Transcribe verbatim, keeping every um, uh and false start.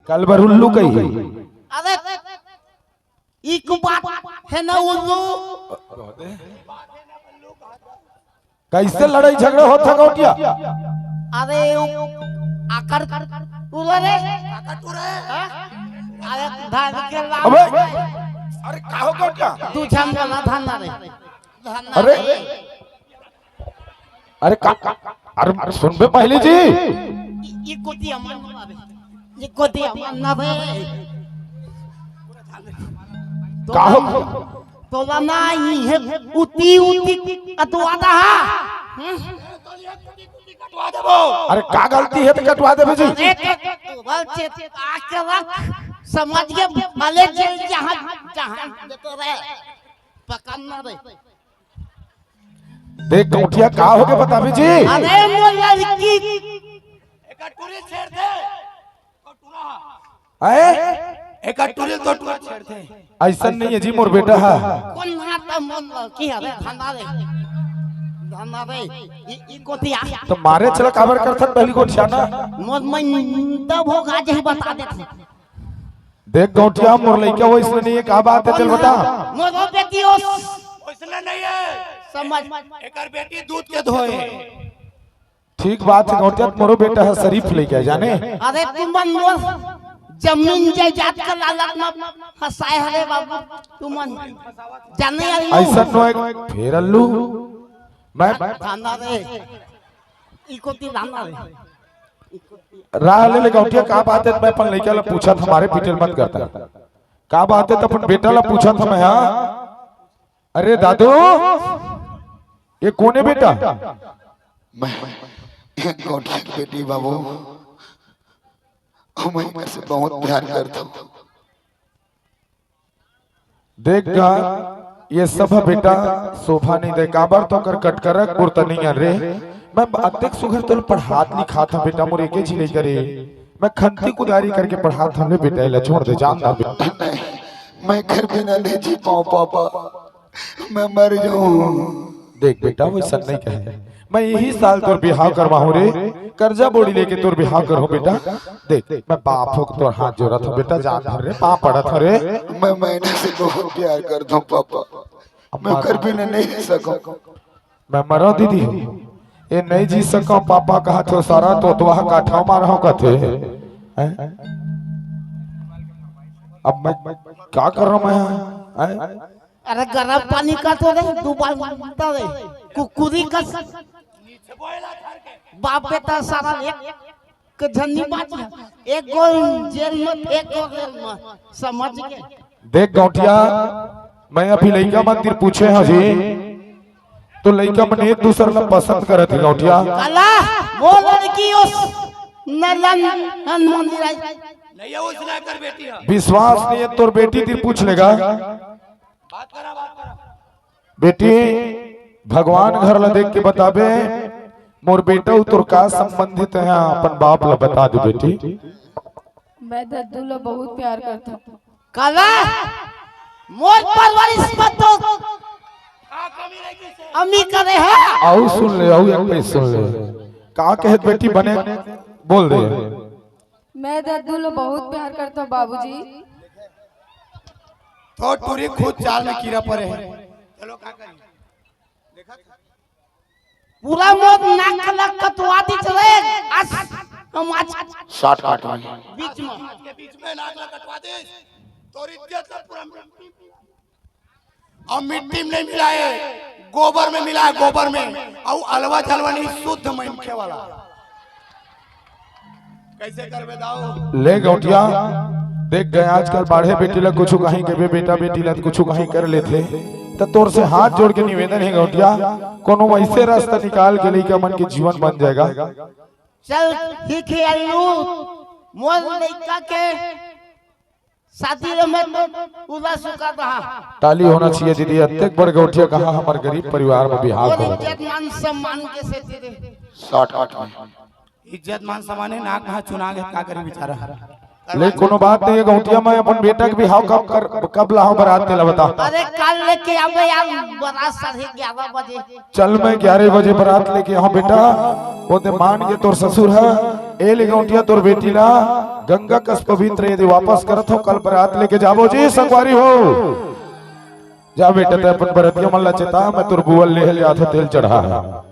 कल बर उल्लू कही। अरे, ई को बात हे ना उल्लू। कैसे लड़ाई झगड़ा होत हे गौटिया? अरे, उ आकर उल्लू रे। हाँ? अरे, धान के लाल। अबे, अरे, का हो गौटिया? तू झन बोला धान ना रे। धान ना अरे। रे। अरे का, अरे सुनबे पहली जी। ई, ई कोती अमन ना रे। ई कोती अमन ना रे। का हो? तोला ना ई हे, उती, उती कटवा दा हा। हम्म? अरे का गलती हे त कटवा देबे जी। अरे तो, तो बोल चेत, आके रख, समझ के भले जेल जहाँ, जहाँ देते रहे। पकड़ना रे। देख गौटिया का हो गे बताबे जी। अरे मोर लड़की। एकर टूरी छेड़ दे। हैं? एकर टूरी तो टूरा छेड़ दे। अइसन नहीं हे जी मोर बेटा हे। कोन हाथ मोर लड़की हे रे? धंधा रे। धंधा रे। ई, ई कोती आ। त मारे चला काबर करथन पहली गौटिया ना। मोर मन तब होगा जे बता देथे। देख गौटिया, मोर लइका वइसने नहीं हे, का बात हे, चल बता। मोरो बेटी ओस-, वइसने नहीं हे। समझ। एकर बेटी दूध के धोए। ठीक बात हे गौटिया, मोरो बेटा हे, शरीफ लइका हे, जाने। अरे तुमन मोर जमीन जायदाद के लालच में फंसाए हरे बाबू, तुमन जाने अल्लू। अइसन नोहे, फेर अल्लू। मैं थाना रे, ई कोती लाना रे। राह ले ले गौटिया, का बात हे? मैं अपन लइका ला पूछत हंव, मारे पीटे ल मत करता। का बात हे? त अपन बेटा ला पूछत हंव मैं, हाँ? अरे दादू, ये कोन हे बेटा? मैं, मैं गौटिया के बेटी बाबू, मैं एकर से बहुत प्यार करथंव। देख गा, ये सब बेटा शोभा नहीं दे, काबर त ओकर कटकरक गुरता नहीं हे रे। मैं अतेक सुघर तोला पढ़ात लिखात हंव बेटा, मोर एके झी लइका रे। मैं खंती कुदारी करके पढ़ात हंव रे बेटा, एला छोड़ दे, जान दे बेटा। नहीं, मैं घर बिना नहीं जी पाऊं पापा, मैं मर जाऊं। देख बेटा, वइसन नहीं कहे। मैं इही साल तोर बिहाव करवाहूं रे, करजा बोड़ी लेके तोर बिहाव करहूं बेटा। देख, मैं बाप होके तोर हाथ जोड़त हंव बेटा, जान धर रे, पांव पड़त हंव रे। मैं मैना से बहुत प्यार करथंव पापा, अब मैं मर कर बिना नहीं रह सकंव। मैं मरंव दीदी हो, ये नहीं जी सकंव पापा कहत हे, सारा तोतवा काठा मारहूं कथे। हैं? अब मैं का करंव मैं? हैं? अरे गरम पानी का तो रे, दू बार मारता रे, कुकुरी का स-, बाप बेटा सारा एक के झन नहीं बांच, एक गोल जेल में, एक गोल जेल में, समझ गे? देख गौटिया, मैं अभी लइका मन तीर पूछे हंव जी, त लइका मन एक दूसर ला पसंद करत हे गौटिया। काला, वो लड़की ओस नलन हनुमान राय। नहीं हे, ओस ना कर बेटी हे। विश्वास नहीं हे, तोर बेटी तीर पूछ लेगा। बात करा, बात करा। बेटी, भगवान घर ला देख के बताबे, मोर बेटा अउ तोर का संबंधित हे, अपन बाप ला बता दे बेटी। मैं दद्दू ला बहुत प्यार करथंव। काला, मोर परवरिश म तो अमी करे हे। अउ सुन ले, अउ एक बार सुन ले, का कहत बेटी बने बोल दे। मैं दद्दू ला बहुत प्यार करथंव बाबूजी। तोर टूरी खुद चाल में कीरा परे हे। चलो का करी? पूरा मोर नाक ला कटवा दिस रे। अस, हम आज शॉर्टकट में। बीच में। के बीच में नाक ला कटवा दिस। तोर इज्जत ला पूरा मिट्टी में मिला। अब मिट्टी में नहीं मिला हे, गोबर में मिला हे, गोबर में। अउ अलवा झलवा नहीं, शुद्ध मनखे वाला। कइसे करबे दाऊ? ले गौटिया, देख गे आजकल बाढ़े बेटी ला कुछु कहीं कहिबे, बेटा बेटी ला कुछु कहीं कर लेथे। त तोर से हाथ जोड़ के निवेदन हे गौटिया, कोनो वइसे रस्ता निकाल के लइका मन के जीवन बन जाय गा। चल ठीक हे अल्लू, मोर लइका के शादी ला मैं तो पूरा सुखा रहा। ताली होना चाहिए दीदी, अतेक बड़ गौटिया कहाँ हमर गरीब परिवार में बिहाव मोर करो। इज्जत मान सम्मान के सेती रे। शॉर्टकट में। इज्जत मान सम्मान हे, नाक कहाँ चुना गे, का करी बेचारा। ले कोनो बात नहीं हे गौटिया, मैं अपन बेटा के बिहाव कब कर, कब लाहूं बरात तेला बता। अरे कल लेके आबे यार, बरात साढ़े ग्यारह बजे। चल मैं ग्यारह बजे बरात लेके आहूं बेटा, वो दे मान के तोर ससुर हे, ए ले गौंटिया, तोर बेटी ला गंगा कस पवित्र यदि वापस करत हो, कल बरात लेके जाबो जी संगवारी हो। जा बेटा, ते अपन बरतिया मन ला चेता, मैं तोर बुआ ल लेहे ल जात हो, तेल चढ़ा है।